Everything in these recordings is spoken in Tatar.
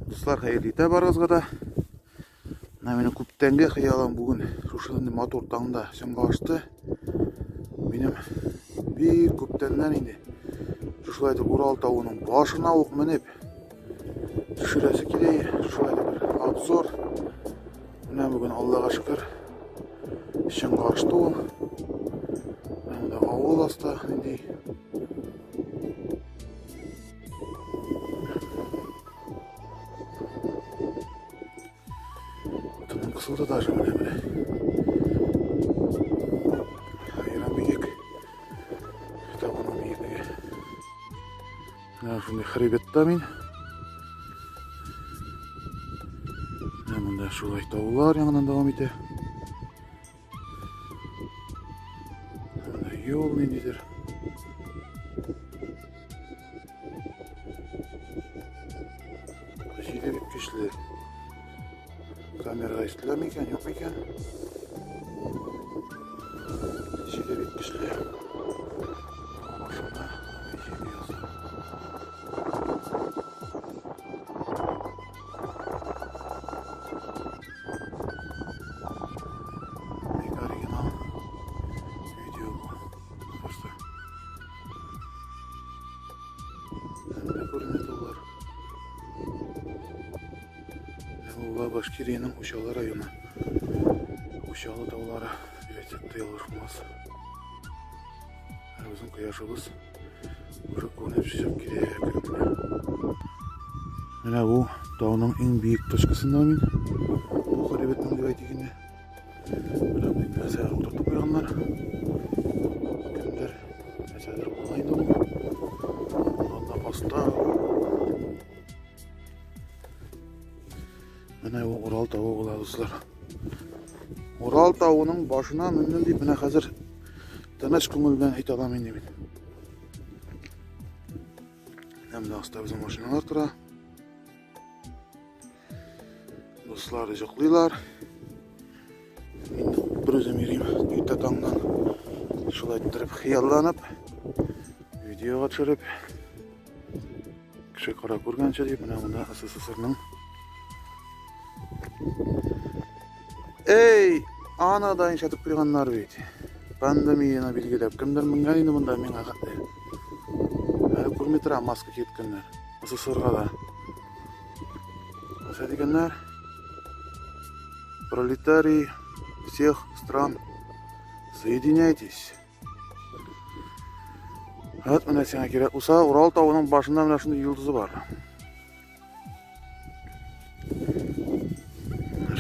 Дуслар, хәерле иртә барыгызга да. Менә минем күптәнге хыялым бүген шушы инде матур таңда чынга ашты. Минем бик күптәннән инде шушылай итеп Урал тавының башына ук менеп төшерәсе килә. Шушылай итеп бер обзор. Менә бүген Аллага шөкер чынга ашты ул. Менә монда авыл аста нинди. Тыным кысылды даже менә менә. Хәйран биек. Табының биеклеге. Менә шундый хребетта мин. Менә монда шулай таулар яңадан дәвам итә. Монда юл ниндидер. Җиле бик көчле. Камерага ишетелә микән, юк микән? Җиле бик көчле. Башына җил яза. Бик оригинал видео бу. Просто. Әмма күренә таулар. Менә бу Башкириянең Учалы районы. Учалы таулары дип әйтсәк тә ялгышмас. Ә безнең кояшыбыз уже күренеп чыгып килә әкрен генә. Менә бу тауның иң биек точкасында мин. Бу хребетнең дип әйтик инде. Менә бу нәрсәләр утыртып куйганнар. Кемдер нәрсәдер булган инде ул. Анда аста. Менә бу Урал тавы була, дуслар. Урал тавының башына мендем дип менә хәзер тыныч күңел белән әйтә алам инде мин. Менә монда аста безнең машиналар тора. Дуслар йоклыйлар. Мин бер үзем йөрим иртә таңнан. Шулай иттереп хыялланып, видеога төшереп, кеше кара күргәнче дип, менә монда СССРның Эй, ана да ишетеп куйганнар бит. Пандемияны билгеләп, кемдер менгән инде монда миңа хәтле. Әле күрми тора маска киткәннәр. СССРга да. Нәрсә дигәннәр? Пролетарии всех стран, соединяйтесь. Вот менә сиңа кирәк булса, Урал тавының башында менә шундый йолдызы бар.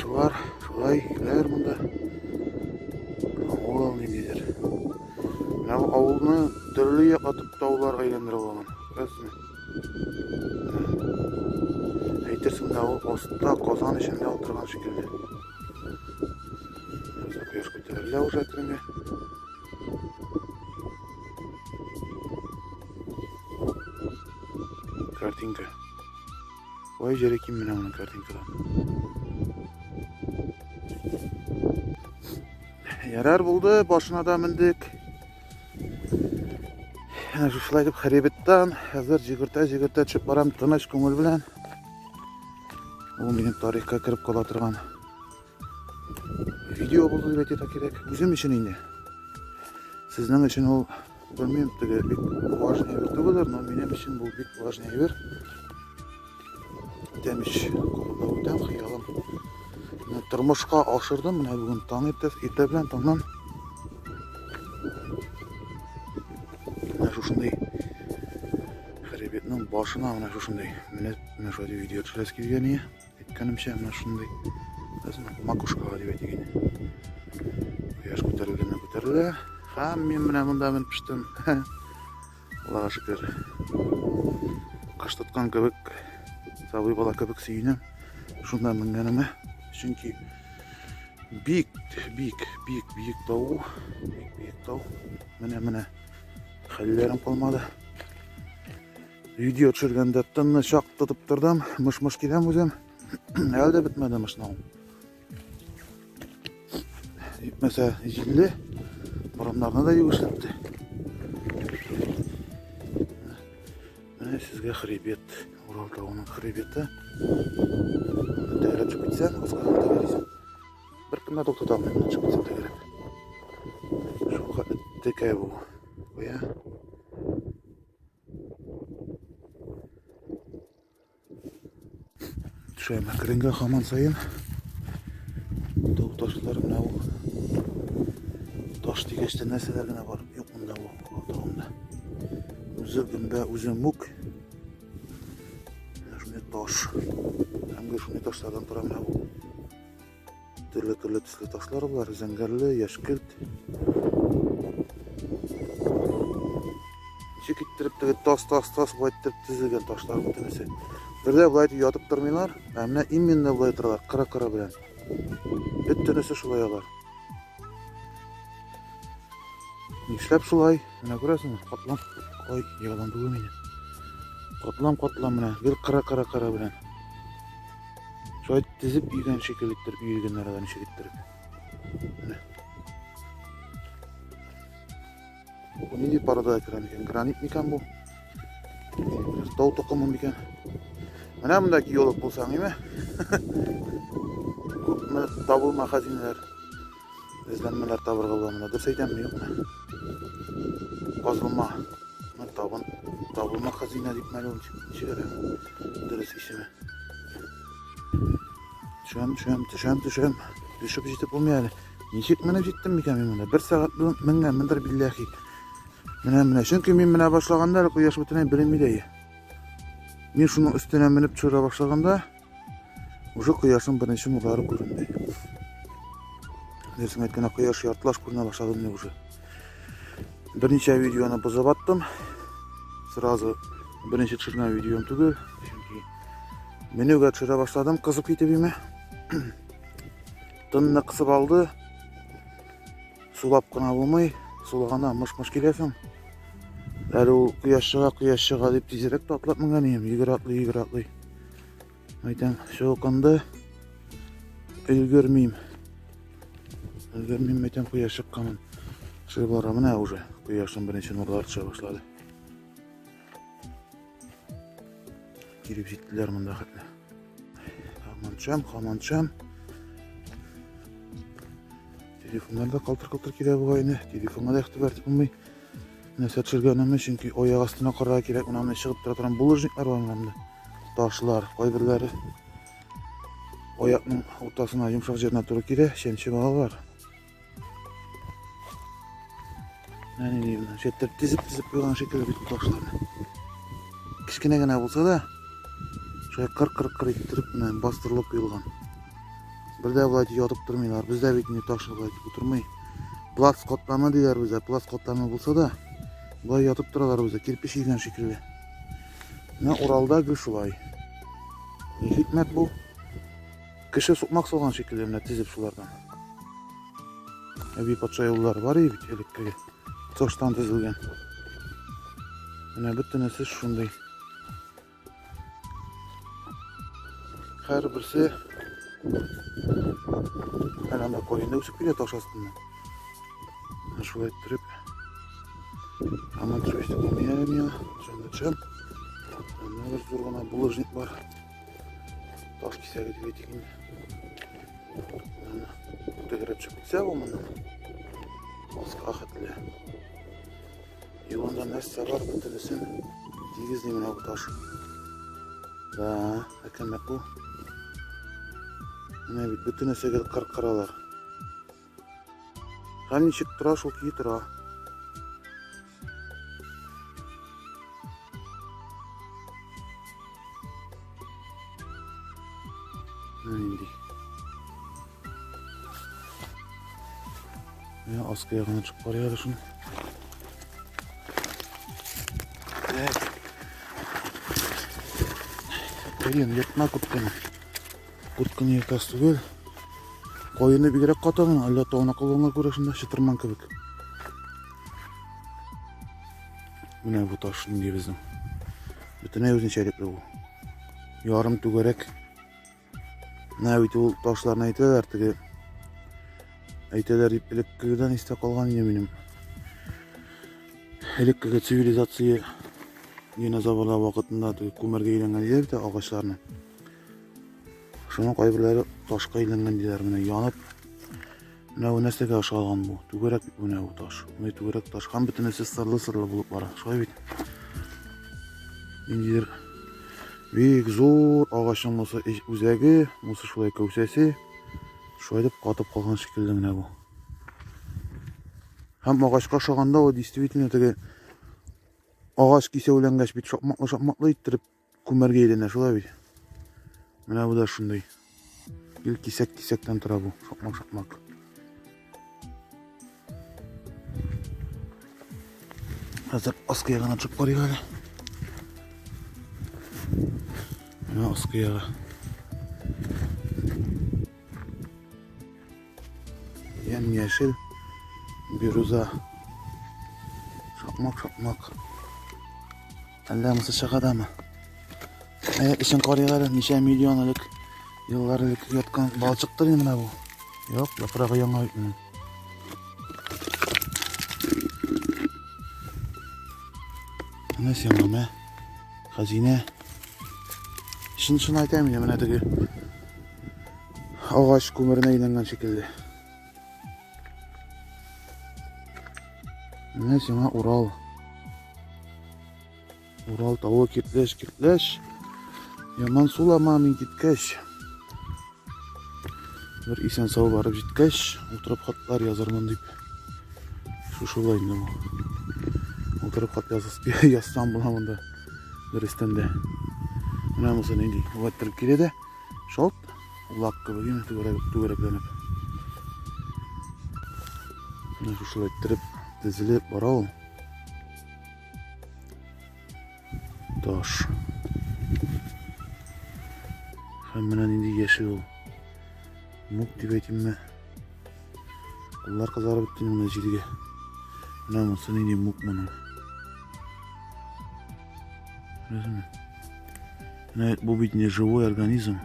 Шулар, шулай өйләр монда. Авыл ниндидер. Менә бу авылны төрле яклатып таулар әйләндереп алган. Күрәсезме? Әйтерсең дә ул аста казан эчендә утырган шикелле. Кояш күтәрелә уже әкренләп. Картинка. Ой, җире ким менә моның картинкадан. Ярар булды, башына да мендек. Әнә шушылай итеп хребеттан хәзер җигертә-җигертә төшеп барам тыныч күңел белән. Ул минем тарихка кереп кала торган видео булды дип әйтергә кирәк. Үзем өчен инде. Сезнең өчен ул белмим, теге бик важный әйбер түгелдер, но минем өчен бу бик важный әйбер. Үтәмеш, кабатлап үтәм, хыялым. Менә тормышка ашырдым, менә бүген таң иртә, иртә белән таңнан. Менә шушындый хребетның башына менә шушындый менә менә шулай видео төшерәсе килгән иде. Әйткәнемчә, менә шундый макушкага дип әйтик инде. Кояш күтәрелгәннән күтәрелә. Һәм мин менә монда менеп төштем. Аллага шөкер. Кыш тоткан кебек, сабый бала кебек сөенәм. Шунда менгәнемә. Чөнки бик, бик, бик биек тау, бик биек тау. Менә, менә хәлләрем калмады. Видео төшергәндә тынны чак тотып тордым. Мыш-мыш киләм үзем. Әле дә бетмәде мышнау. Җитмәсә җилле, борыннарны да юешләтте. Менә сезгә хребет. Урал тавының хребеты. Тәгәрәп чыгып китсәң, аска тәгәрисең. Бер кем дә туктата алмый, моннан чыгып китсәң тәгәрәп. Шул хәтле текә бу. Куя. Төшәм әкренгә һаман саен. Тау ташлар менә ул. Таш дигәч тә нәрсәләр генә бар. Юк монда бу тавында. Үзе гөмбә, үзе мүк. Менә шундый таш. Һәм гел шундый ташлардан тора менә бу. Төрле-төрле төсле ташлар болар, зәңгәрле, яшькелт. Ничек иттереп теге тас, тас, тас болай иттереп тезелгән ташлар бөтенесе. Бер дә болай итеп ятып тормыйлар, ә менә именно болай торалар, кыры-кыры белән. Бөтенесе шулай алар. Нишләп шулай? Менә күрәсеңме, катлам. Ой, егылам түгел инде. Катлам-катлам менә, гел кыры-кыры-кыры белән. Шулай тезеп өйгән шикелле иттереп өелгәннәр алар ничек иттереп. Менә. Бу нинди порода керә микән? Гранит микән бу? Тау токымы микән? Менә монда геолог булсаң, име? Күпме табылма хәзинәләр, эзләнмәләр табырга була монда. Дөрес әйтәмме, юкмы? Казылма. Табын, табылма хәзинә дип мәле ул ничек әле? Дөрес исеме. Төшәм, төшәм, төшәм, төшәм. Төшеп җитеп булмый әле. Ничек менеп җиттем микән мин монда? Бер сәгать менгән мендер билләхи. Менә менә. Чөнки мин менә башлаганда әле кояш бөтенләй беленми дә. Мин шуның өстенә менеп төшерә башлаганда уже кояшның беренче нурлары күренде. Дөресен әйткәндә, кояш яртылаш күренә башлады инде уже. Берничә видеоны бозып аттым. Сразу беренче төшергән видеом түгел, чөнки менүгә төшерә башладым, кызып китеп име. Тынны кысып алды. Сулап кына булмый, сулаганда мыш-мыш киләсең. Әле ул кояш чыга, кояш чыга дип тизрәк тә атлап менгән идем, йөгер атлый, йөгер атлый. Әйтәм, чолкынды. Өлгермим. Өлгермим, әйтәм, кояш чыкканын. Шул бара менә уже кояшның беренче нурлары төшә башлады. Килеп җиттеләр монда хәтле. Һаман төшәм, һаман төшәм. Телефоннар да калтыр-калтыр килә бугай инде. Телефонга да игътибар итеп булмый. Нәрсә төшергәнемне, чөнки аяк астына карарга кирәк. Менә монда чыгып тора торган булыжниклар бар менә монда. Ташлар, кайберләре аякның уртасына, йомшак җиренә туры килә, чәнчеп алалар. Менә нинди менә шәттер тезеп-тезеп куйган шикелле бит бу ташларны. Кечкенә генә булса да, шулай кыр-кыр-кыр иттереп менә бастырылып куелган. Бер дә болай ятып тормыйлар. Бездә бит инде таш болай итеп утырмый. Плац катламы диләр бездә. Плац катламы булса да, болай ятып торалар бездә, кирпеч өйгән шикелле. Менә Уралда гел шулай. Ни хикмәт бу? Кеше сукмак салган шикелле менә тезеп шулардан. Әби патша юллары бар иде бит элеккеге. Таштан төзелгән. Менә бөтенесе шундый. Һәрберсе әле анда каен үсеп килә таш астында. Шулай иттереп һаман төшеп җитеп булмый әле миңа. Төшәм дә төшәм. Менә бер зур гына булыжник бар. Таш кисәге дип әйтик инде. Тәгәрәп чыгып китсә бу моннан. Аска хәтле. Юлында нәрсә бар, бөтенесен тигезли менә бу таш. Да, әкәмәт бу. Менә бит бөтенесе гел кыркыралар. Һәм ничек тора, шул көе тора. Менә нинди. Менә аскы ягына чыгып карый әле шуны. Так. Каен, ертма куртканы. Куртканы ертасы түгел. Каены бигрәк каты гына, әллә тауына калганга күрә шунда чытырман кебек. Менә бу таш нинди безнең. Бөтенләй үзенчәлекле бу. Ярым түгәрәк. Менә бит ул ташларны әйтәләр, теге әйтәләр дип элеккегедән истә калган иде минем. Элеккеге цивилизация Динозаврлар вакытында теге күмергә әйләнгән диләр бит агачларны. Шуның кайберләре ташка әйләнгән диләр, менә янып. Менә бу нәрсәгә ошаган бу? Түгәрәк бит менә бу таш. Менә түгәрәк таш һәм бөтенесе сырлы-сырлы булып бара. Шулай бит. Ниндидер бик зур агачның булса үзәге, булса шулай кәүсәсе. Шулай дип катып калган шикелле менә бу. Һәм агачка ошаганда ул действительно теге агач кисәүләнгәч бит шакмаклы-шакмаклы иттереп күмәргә әйләнә, шулай бит. Менә бу да шундый. Гел кисәк-кисәктән тора бу, шакмак-шакмак. Хәзер аскы ягына төшеп карыйк әле. Менә аскы ягы. Ямь-яшел бирюза. Шакмак-шакмак. Әллә монысы чыга дамы? Ә, эчен карыйк әле, ничә миллион элек, еллар элек яткан балчыктыр инде менә бу. Юк, яфрагы яңа бит моның. Менә сиңа, мә. Хәзинә. Чын-чын әйтәм инде, менә теге агач күмеренә әйләнгән шикелле. Менә сиңа Урал. Урал тавы киртләш, киртләш. Яман сулама мин киткәч. Бер исән сау барып җиткәч, утырып хатлар язармын дип. Шушылай инде бу. Утырып хат язсам була монда. Дөрестән дә. Менә монысы нинди? Ваттырып килә дә. Шалт, улак кебек инде түгәрәк, түгәрәкләнеп. Менә шушылай иттереп тезелеп бара ул. Таш. Һәм менә нинди яшел ул. Мүк дип әйтимме? Куллар кызарып бетте менә җилгә. Менә монысы нинди мүк моның. Күрәсеңме? Менә бу бит не живой организм.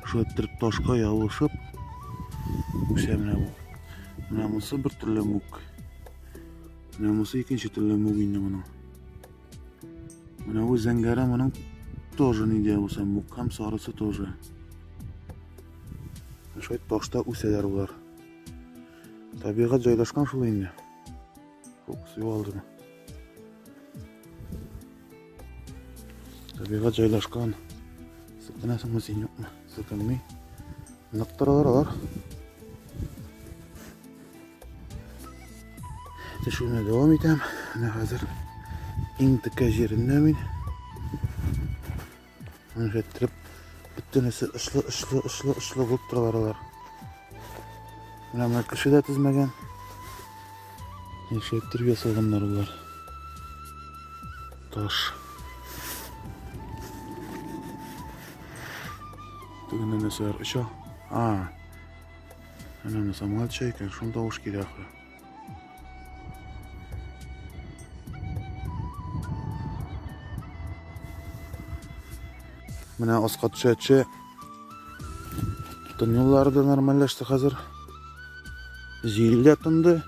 Шулай иттереп ташка ябышып үсә менә бу. Менә монысы бер төрле мүк. Менә монысы икенче төрле мүк инде моның. Менә бу зәңгәре моның тоже нинди булса мүк һәм сарысы тоже. Шулай ташта үсәләр болар. Табигать җайлашкан шул инде. Фокус югалдымы? Табигать җайлашкан. Селкенәсеңме син, юкмы? Селкенми. Нык торалар алар. Төшүне дәвам итәм. Менә хәзер иң текә җирендә мин. Менә иттереп бөтенесе очлы, очлы, очлы, очлы булып торалар алар. Менә менә кеше дә тезмәгән. Ничә иттереп ясалганнар болар. Таш. Тегендә нәрсәләр оча. А. Әнә менә самолет оча икән, шул тавыш килә ахры. Менә аска төшә төшә. Тын юллары да нормальләште хәзер. Җил дә тынды.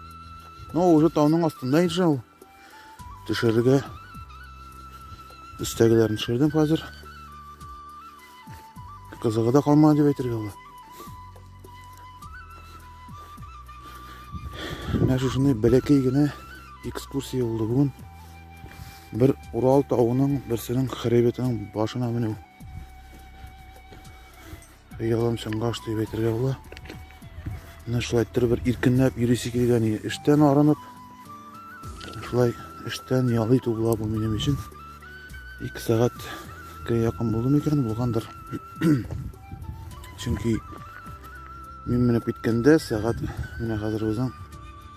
Но уже тауның астында инде ул. Төшерергә өстәгеләрен төшердем хәзер. Кызыгы да калмады дип әйтергә була. Менә шушындый бәләкәй генә экскурсия булды бүген. Бер Урал тавының берсенең хребетының башына менү. Хыялым чынга ашты дип әйтергә була. Менә шулай иттереп бер иркенләп йөрисе килгән иде. Эштән арынып, шулай эштән ял итү була бу минем өчен. 2 сәгатькә якын булды микән? Булгандыр. Чөнки мин менеп киткәндә сәгать менә хәзер безнең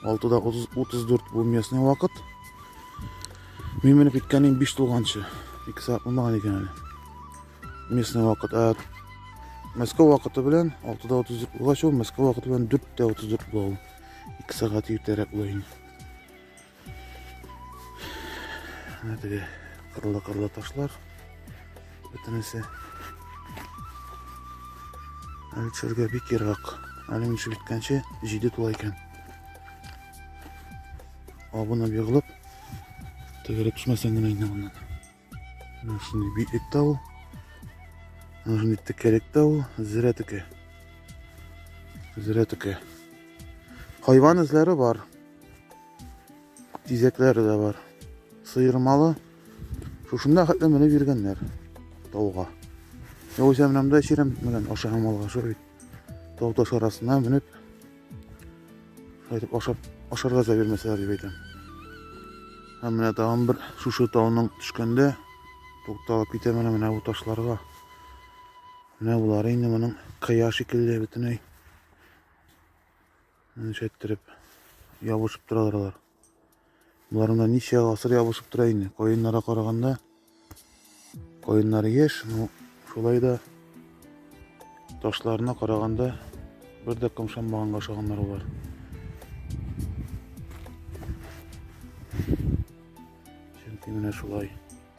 6:34 бу местный вакыт. Мин менеп киткәнем 5 тулганчы. 2 сәгать булмаган икән әле. Местный вакыт. Ә Мәскәү вакыты белән 6:34 булгач, ул Мәскәү вакыты белән 4:34 була ул. 2 сәгать иртәрәк була инде. Менә теге кырлы-кырлы ташлар. Бөтенесе. Әле төшәргә бик ерак. Әле мин төшеп җиткәнче 7 тула икән. Абынып егылып. Тәгәрәп төшмәсәң генә инде моннан. Менә шундый биек тау. Менә шундый текәлек тау, зерә текә. Зерә текә. Хайван эзләре бар. Тизәкләре дә бар. Сыер малы шушында хәтле менеп йөргәннәр тауга. Югыйсә менә монда чирәм бетмәгән ашаган малга шул бит. Тау таш арасына менеп шулай итеп ашап ашарга да бирмәсәләр дип әйтәм. Һәм менә тагын бер шушы тауның төшкәндә тукталып китә менә менә бу ташларга. Менә болар инде моның кыя шикелле бөтенләй. Ничә иттереп ябышып торалар алар. Болар монда ничә гасыр ябышып тора инде. Каеннарга караганда каеннар яшь, но шулай да ташларына караганда бер дә кымшанмаганга ошаганнар болар. Чөнки менә шулай.